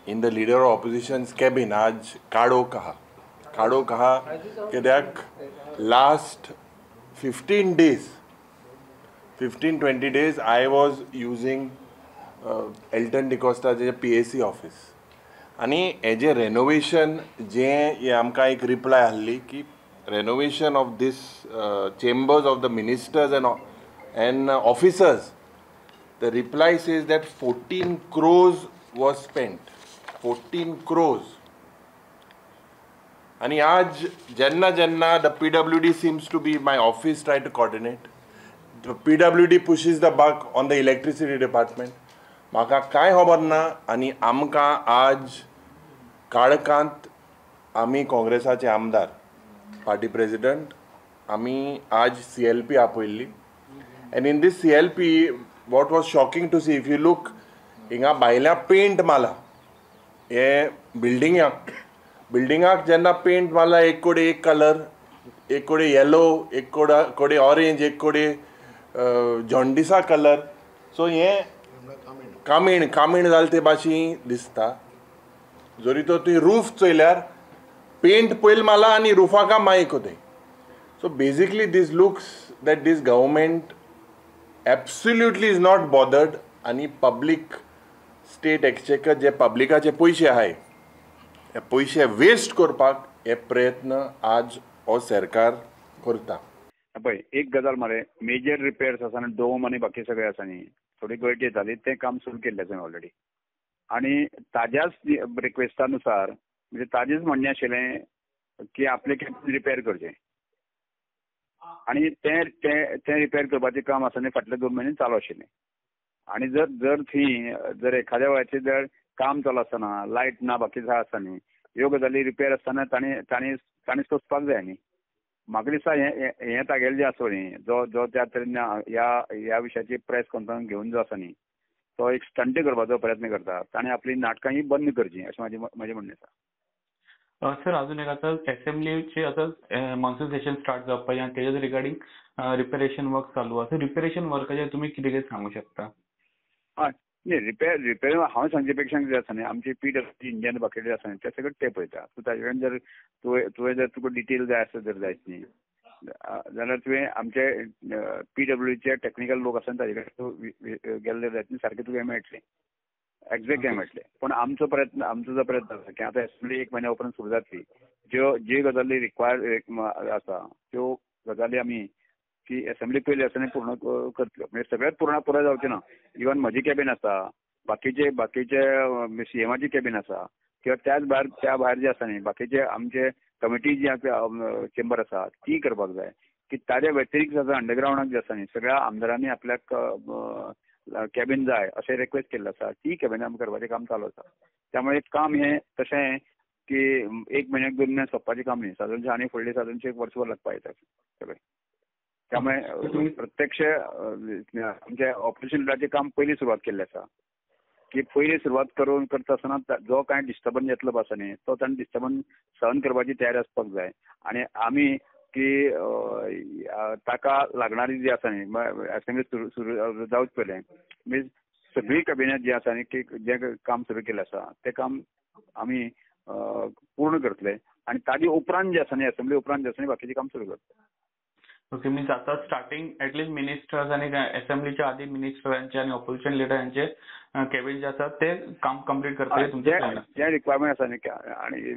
In the leader of opposition's cabin आज काळोख आहा. काळोख आहा कित्याक last 15 days, 15-20 days I was using Elton डिकॉस्टाचे PAC office आनी हेजें रेनोवेशन जें आमकां एक रिप्लाय आहली की renovation of this chambers of the ministers and officers, the reply says that 14 crores was spent. 14 crores. आणि आज जेन्ना जेन्ना the PWD seems to be, my office try to coordinate, the PWD pushes the buck on the electricity department. म्हाका कांय खबर ना. आनी आमकां आज काळखांत आमी काँग्रेसाचे आमदार, पार्टी प्रेजिडंट, आमी आज CLP आपयल्ली. And in this CLP, what was shocking to see, if you look, हिंगा भायल्या पेंट मारला हे बिल्डिंगाक. बिल्डिंगाक जेन्ना पेंट मारला, एक कडेन एक कलर, एक कडेन येलो, एक कडेन ऑरेंज, एक कडेन जॉन्डिसा कलर. सो हें कामीण कामीण जालें ते भाशेन दिसता. जरी तर तुवें रूफ चोयल्यार पेंट पयलीं मारला आनी रुफाका मागीर कोताय. So basically, this looks that this government absolutely is not bothered. आनी पब्लीक स्टेट एक्सचेकर जे पब्लिकाचे पयशे आहाय, हे पयशे वेस्ट करपाक हे प्रयत्न आज हो सरकार करता. पळय, एक गजाल मरे, मेजर रिपेर्स आसा आनी डोम आनी बाकी सगळें आसा न्ही, थोडी गळटी येताली, तें काम सुरू केल्लें आसा ऑलरेडी. आनी ताज्याच रिक्वेस्टा नुसार, म्हणजे ताजेच म्हणणें आशिल्लें की आपलें कॅबिन रिपेर करचें आनी तें तें तें रिपेर करपाचें काम आसा न्ही, फाटले 2 म्हयने चालू आशिल्लें. आनी जर जर थंय जर एखाद्या वेळाचेर जर काम चालू आसतना लायट ना, बाकी जाय आसता न्ही, ह्यो गजाली रिपेर आसतना ताणें ताणें ताणें सोंसपाक जाय न्ही. म्हाका दिसता हें हें तागेलें जें आसा न्ही, जो जो त्या तरेन ह्या ह्या विशयाची प्रेस कॉन्फरन्स घेवन जो आसा न्ही, तो एक स्टंट करपाचो प्रयत्न करता. ताणें आपली नाटकां ही बंद करची अशें म्हाजें म्हणणें आसा. सर, अजून एक, आतां एसेंब्लीचे आतां मॉन्सून सेशन स्टार्ट जावपाचें आनी तेजे रिगार्डींग रिपेरेशन वर्क चालू आसा. रिपेरेशन वर्काचेर तुमी कितें कितें सांगू शकता? हय, न्ही, रिपेर रिपेर हांव सांगचे पेक्षा कितें आसा न्ही, आमचे पीडब्ल्यूडी इंजन बाकी आसा न्ही, ते सगळे ते पळयता. तूं ताजे कडेन जर तुवें जर तुका डिटेल जाय आसत जर जायत न्ही जाल्यार तुवें आमचे पीडब्ल्यूडीचे टॅक्निकल लोक आसा ताजे कडेन तूं गेल्ले जायत न्ही, सारकें तुका मेळटलें, एग्जॅक्ट मेळटलें. पूण आमचो प्रयत्न, आमचो जो प्रयत्न आसा की आतां एसेंब्ली एक म्हयन्या उपरांत सुरू जातली, ज्यो ज्यो गजाली रिक्वायर्ड आसा त्यो गजाली आमी की एसेंब्ली पयली आसा पूर्ण करतल्यो. म्हणजे सगळेच पूर्ण पुराय जावचें ना. इवन म्हजी कॅबीन आसा, बाकीचे बाकीचे सीएमाची कॅबीन आसा किंवा त्याच भायर त्या भायर जे आसा न्ही, बाकीचे आमचे कमिटी जी चेंबर आसा ती करपाक जाय की ताज्या व्यतिरिक्त आतां अंडरग्रावंडाक जे आसा न्ही, सगळ्या आमदारांनी आपल्याक कॅबीन जाय अशें रिक्वेस्ट केल्लें आसा, ती कॅबिनां आमी करपाचें काम चालू आसा. त्यामुळे काम हें तशें की एक म्हयन्याक 2 म्हयन्याक सोंपपाचें काम न्ही. सादारणशें आनी फुडलें सादारणशें एक वर्सभर लागपा येता सगळें. त्यामुळे प्रत्यक्ष आमच्या ऑपोजिशन लिडराचें काम पयलीं सुरवात केल्लें आसा की पयलीं सुरवात करून करता आसतना जो कांय डिस्टर्बन्स येतलो आसा न्ही, तो ताणें डिस्टर्बन्स सहन करपाची तयारी आसपाक जाय. आनी आमी की ताका लागणारी जी आसा न्ही, एसेंब्ली सुरू सुरू जावचे पयलें मिन्स सगळी कॅबिनेट जी आसा न्ही, की जें काम सुरू केल्लें आसा तें काम आमी पूर्ण करतले आनी ताजे उपरांत जे आसा न्ही, एसेंब्ली उपरांत जे आसा न्ही, बाकीचें काम सुरू करतले. ओके, मिन्स आता स्टार्टिंग एटलिस्ट मिनिस्टर्स आनी एसेंब्लीच्या आदी मिनिस्टरांचे आनी ऑपोजिशन लिडरांचे कॅबिन जे आसा ते काम कंप्लीट करतले तुमचे. जे रिक्वायरमेंट आसा न्ही आणि